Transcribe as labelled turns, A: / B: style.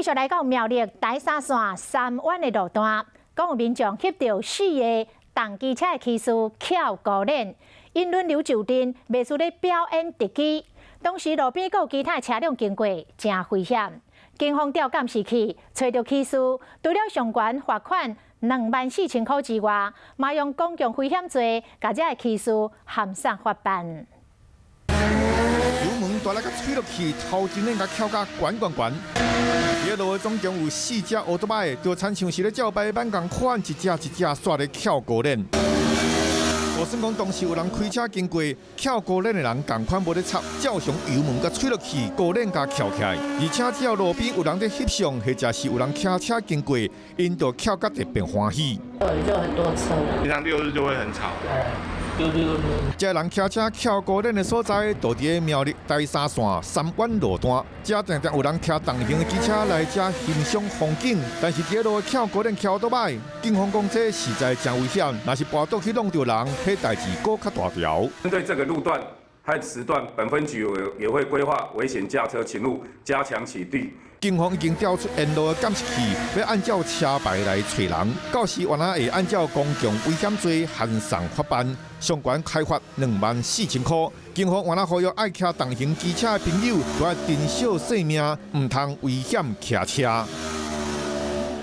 A: 繼續來到苗栗台三線三灣的路段，講有民眾翕著四个重機車的騎士翹高鏈，𪜶輪流就陣，袂輸咧表演特技。當時路邊閣有其他車輛經過，誠危險。警方調監視器，揣著騎士，除了上懸罰款24,000箍之外，嘛用公共危險罪，共這个騎士函送法辦。
B: 油門大力共催落去，頭前輪共翹甲懸懸懸。佇路的總共有四隻歐多擺，就親像是咧照排班仝款，一隻一隻煞咧翹高鏈。無算講當時有人開車經過，翹高鏈的人仝款無咧插，照常油門共催落去，高鏈共翹起來。而且只要路邊有人佇翕相，或者是有人騎車經過，𪜶就翹甲特別歡喜。
C: 對，就很多車。
D: 平常六日就會很吵。
B: 這人騎車翹高鏈的所在，就佇苗栗台三線三灣路段。這定定有人騎重型的機車來遮欣賞風景，但是佇路翹高鏈翹倒擺，警方講這實在誠危險，若是跋倒去挵著人，彼代誌閣較大條。
E: 針對這個路段和時段，本分局也會規劃危險駕車勤務，加強取締。
B: 警方已經調出沿路的監視器，欲按照車牌來揣人，到時原來會按照公共危險罪函送法辦，上懸開罰24,000箍。警方原來呼籲愛騎重型機車的朋友，都愛珍惜性命，毋通危險騎車。